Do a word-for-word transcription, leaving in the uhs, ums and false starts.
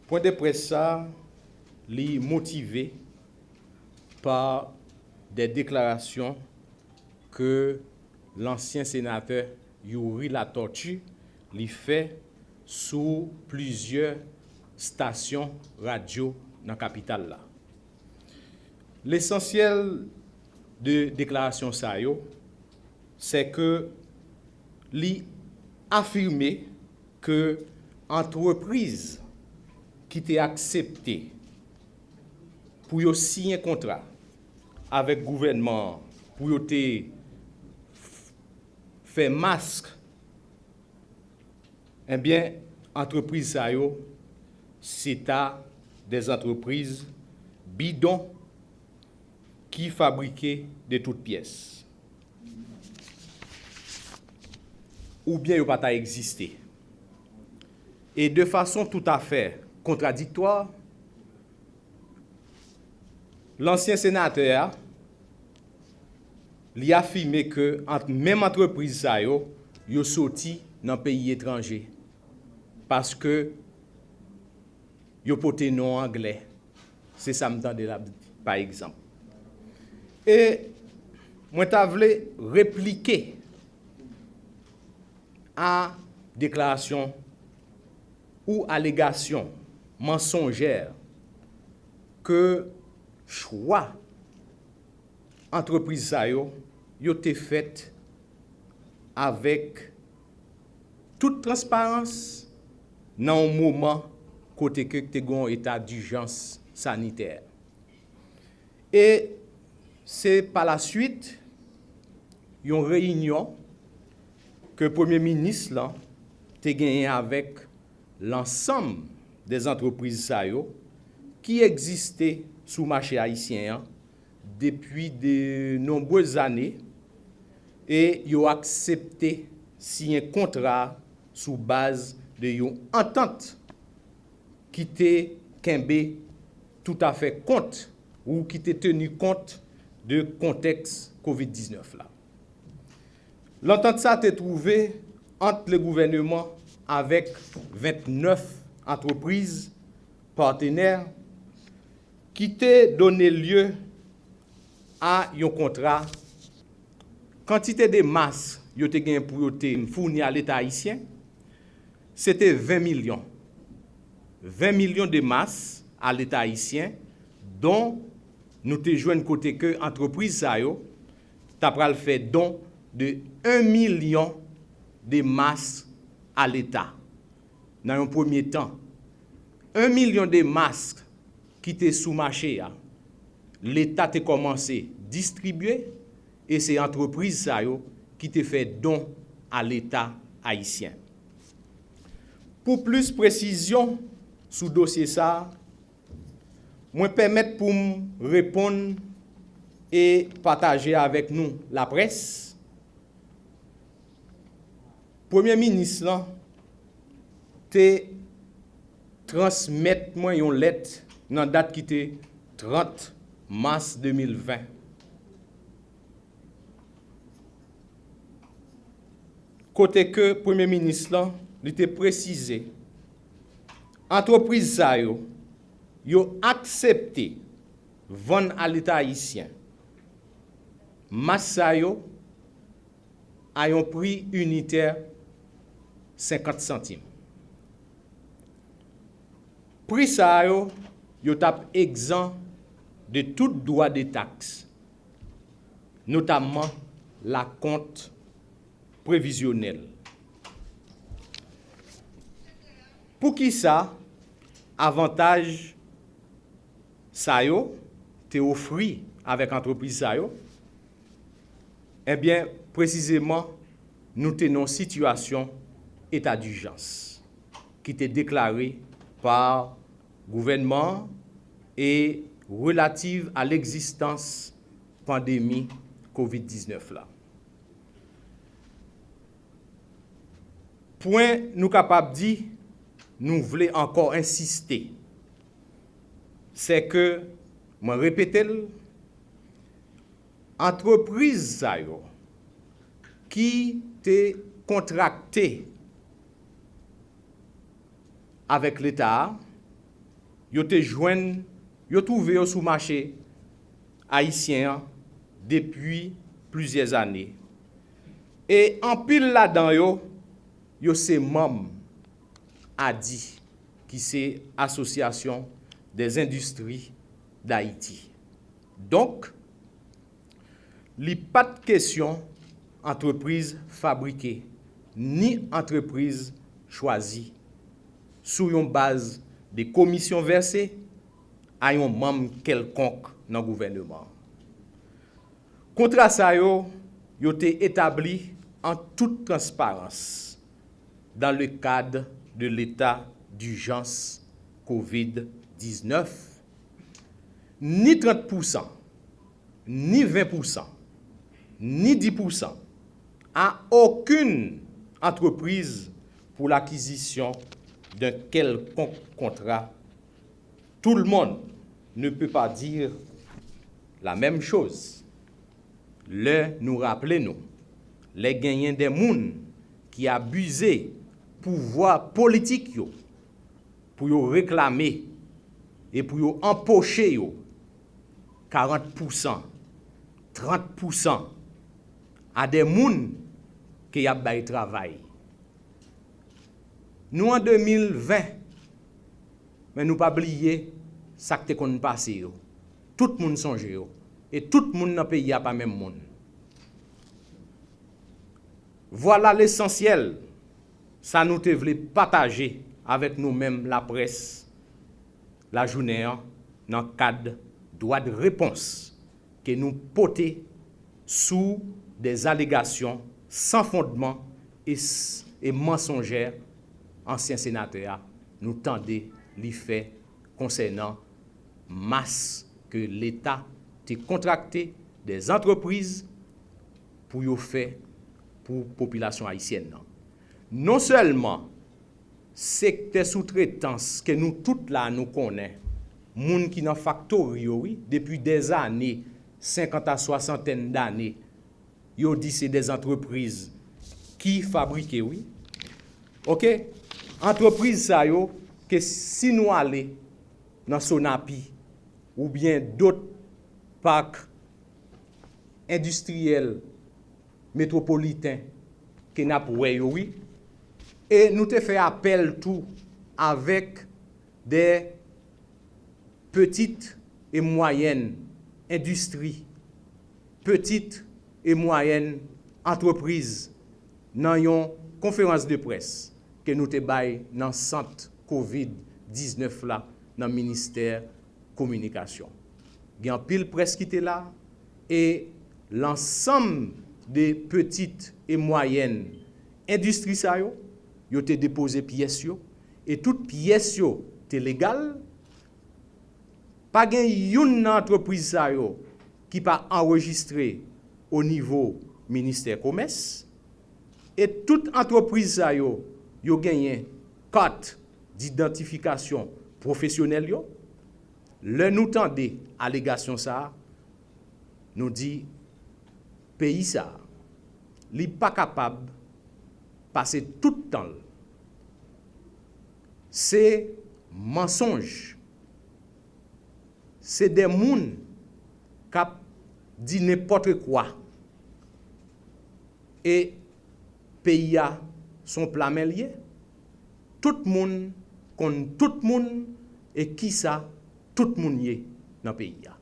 Pwen de près sa, li motive pa de deklarasyon ke lansyen senatè Youri Latortue li fè sou plizyè stasyon radyo nan kapital la. Lesansyèl de deklarasyon sa yo, se ke li afime ke antrepriz ki te aksepte pou yo siyen kontra avèk gouvènman an pou yo te f-, fè mask, ebyen, antrepriz sa yo, se ta de antrepriz bidon ki fabrike de tout pyès. Oubyen yo pa ta egziste. E de fason toutafè kontradiktwa, lansyen senatè a, li afime ke ant menm antrepriz sa yo, yo soti nan peyi etranje. Paske yo pote non anglè. Se sa m tande l ap di, pa egzanp. E mwen ta vle replike a deklarasyon ou alegasyon mansonjè ke chwa antrepriz sa yo, yo te fèt avèk tout transparans nan yon moman kote ke te gen yon eta dijans sanitè. E se pa la swit yon reyinyon ke premye minis lan te genyen avèk lansanm de antrepriz sa yo ki egziste sou mache ayisyen an depi de nonbrez ane e yo aksepte siyen kontra sou baz de yon antant ki te kenbe toutafè kont ou ki te teni kont de kontèks kovid diznèf la. Lantant sa te twouve ant le gouvèneman avèk ventnèf antrepriz patenè ki te done lye a yon kontra. Kantite de mas yo te gen pou yo te founi a Leta ayisyen, se te ven milyon. Ven milyon de mas a Leta ayisyen, don nou te jwenn kote ke antrepriz sa yo ta pral fè don de en milyon de mas a Leta. Nan yon premye tan, en milyon de mas ki te sou mache a, Leta te kòmanse distribye e se antrepriz sa yo ki te fè don a Leta ayisyen. Pou plis presizyon sou dosye sa a, mwen pèmèt pou m reponn e pataje avèk nou, laprès. Premye minis lan te transmèt mwen yon lèt nan dat ki te trant mas de mil ven, kote ke premye minis lan, li te presize, antrepriz sa yo, yo aksepte vann a Leta ayisyen mas sa yo a yon pri initè senkant santim. Pri sa yo, yo t ap egzan de tout dwa de taks, notamman lakont previzyonèl. Poukisa avantaj sa yo te ofri avèk antrepriz sa yo? Ebyen, presizeman, nou te nan yon sitiyasyon eta dijans ki te deklare pa gouvènman an e relativ a legzistans pandemi kovid diznèf la. Pwen nou kapab di nou vle ankò ensiste, se ke, mwen repete l, antrepriz sa yo ki te kontrakte avèk Leta a, yo te jwenn, yo twouve yo sou mache ayisyen an depi plizyè zane. E anpil ladan yo, yo se manm adi, ki se Association des Industries d'Haïti. Donk, li pa t kesyon antrepriz fabrike ni antrepriz chwazi sou yon baz de komisyon vèse a yon manm kèlkonk nan gouvèneman an. Kontra sa yo, yo te etabli an tout transparans dans le cadre de l'état d'urgence kovid diznèf. Ni trant pousan, ni ven pousan, ni dis pousan à aucune entreprise pour l'acquisition d'un quelconque contrat. Tout le monde ne peut pas dire la même chose. Lè nou raple nou, lè genyen de moun ki abize pouvwa politik yo pou yo reklame e pou yo anpoche yo karant pousan, trant pousan a de moun ke y ap bay travay. Nou an de mil ven, men nou pa bliye sa k te konn pase yo. Tout moun sonje yo. E tout moun nan peyi a pa menm moun. Vwala lesansyèl sa nou te vle pataje avèk nou menm laprès lajounen an nan kad dwa de repons ke nou pote sou de alegasyon san fondman e, e mansonjè ansyen senatè a nou tande li fè konsènan mas ke Leta te kontrakte de antrepriz pou yo fè pou popilasyon ayisyèn nan. Non sèlman sektè soutretans ke nou tout la nou konnen, moun ki nan faktori yo, wi, depi dèzane, senkant a swasantèn dane, yo di se de antrepriz ki fabrike, wi. Oke? Antrepriz sa yo, ke si nou ale nan Sonapi oubyen dòt pak endistriyèl metwopoliten ke n ap wè yo, wi. E nou te fè apèl tou avèk de petite et moyenne industrie, petite et moyenne entreprise, nan yon konferans de près ke nou te bay nan sant kovid diznèf la nan ministè kominikasyon. Gen anpil près ki te la, e lansanm de petite et moyenne endistri sa yo, yo te depoze pyès yo, e tout pyès yo te legal. Pa gen youn nan antrepriz sa yo ki pa anrejistre o nivo ministè komès, e tout antrepriz sa yo, yo genyen kat didantifikasyon pwofesyonèl yo. Lè nou tande alegasyon sa a, nou di peyi sa a, li pa kapab pase tout tan l se mansonj, se de moun k ap di nenpòtre kwa. E peyi a se yon pla men l ye. Tout moun konn tout moun, e kisa tout moun ye nan peyi a.